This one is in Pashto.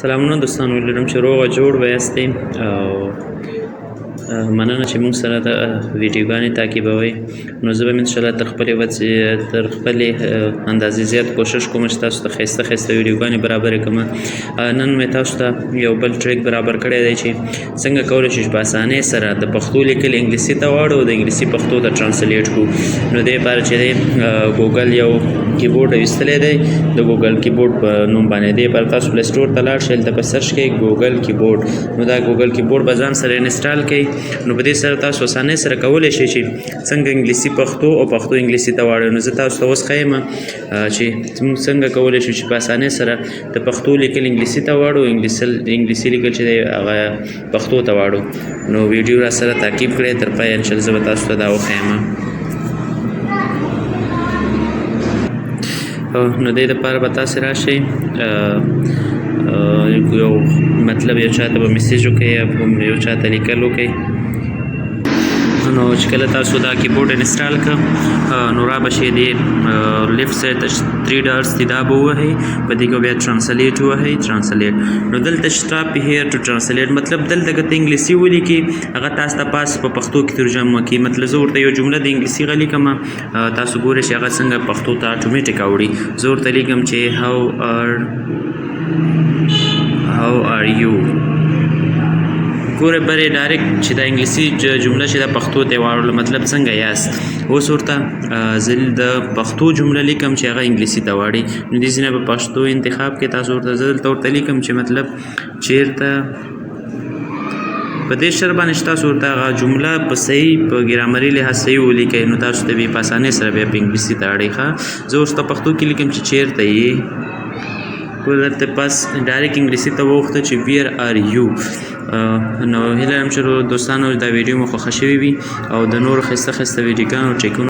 سلامونه دوستانو، لرم چې روغ جوړ به یاستئ او مننه چې موږ سره د ویډیوګانې تعقیبوئ. نو زه به ان شاء الله تر خپلې وسې، تر خپلې اندازې زیات کوشش کوم چې تاسو ته ښایسته ښایسته ویډیوګانې برابرې کړم. نن مې تاسو ته یو بل ټریک برابر کړی دی چې څنګه کولی شئ چې په اسانۍ سره د پښتو لیکل انګلیسي ته واړو او د انګلیسي پښتو ته translate کړو. نو دې لپاره چې دی ګوګل یو کیبورډ ایستلی دی د ګوګل کیبورډ په نوم باندې. دې پر تاسو Play Store ته لاړ شئ، هلته په search کې ګوګل کیبورډ، نو دا ګوګل کیبورډ به ځان سره install کړئ. نو په دې سره تاسو اسانۍ سره کولی شئ چې څنګه انګلیسي پښتو او پښتو انګلیسي ته واړوئ. نو زه تاسو ته اوس ښیم چې موږ څنګه کولی شو چې په اسانۍ سره د پښتو لیکل انګلیسي ته واړو، انګلیسي لیکل چې دی هغه پښتو ته واړو. نو ویډیو را سره تعقیب کړئ تر پایه، انشاءالله زه به تاسو ته دا وښیم. نو دې لپاره به تاسو راشئ، یو مطلب یو چاته به message وکړئ یا یو چاته لیکل وکړئ. نو چې کله تاسو دا keyboard install کړ، نو را به شئ دې left side ته 3 dots دي، دا به ووهئ، په دې کې بیا translate ووهئ، translate. نو دلته stop here to translate، مطلب دلته که ته انګلیسي ولیکې هغه تاسو ته پاس په پښتو کې ترجمه کړي. مطلب زه ورته یو جمله د انګلیسي غ لیکم، تاسو ګورئ چې هغه څنګه پښتو ته اتوماتیک اوړي. زه ورته لیکم چې how are you. ګوره برې direct چې دا انګلیسي جمله چې دا پښتو ته واړوله، مطلب څنګه یاست. اوس ورته زه د پښتو جمله لیکم چې هغه انګلیسي ته واړي. نو دې ځای نه به پښتو انتخاب کې تاسو ورته زه دلته ورته لیکم چې مطلب چیرته په دې شرط باندې چې تاسو ورته هغه جمله په صحیح په ګرامري لحاظ صحیح ولیکئ، نو تاسو ته به په اسانۍ سره بیا په انګلیسي ته اړي. ښه، زه اوس ته پښتو کې لیکم چې چیرته یې. ګوره دلته پس direct انګلیسي ته وغوښته چې where are you. نو هیله لرم چې دوستانو دا ویډیو مو خوښه شوې وي او د نورو ښایسته ښایسته ویډیوګانو ټریکونو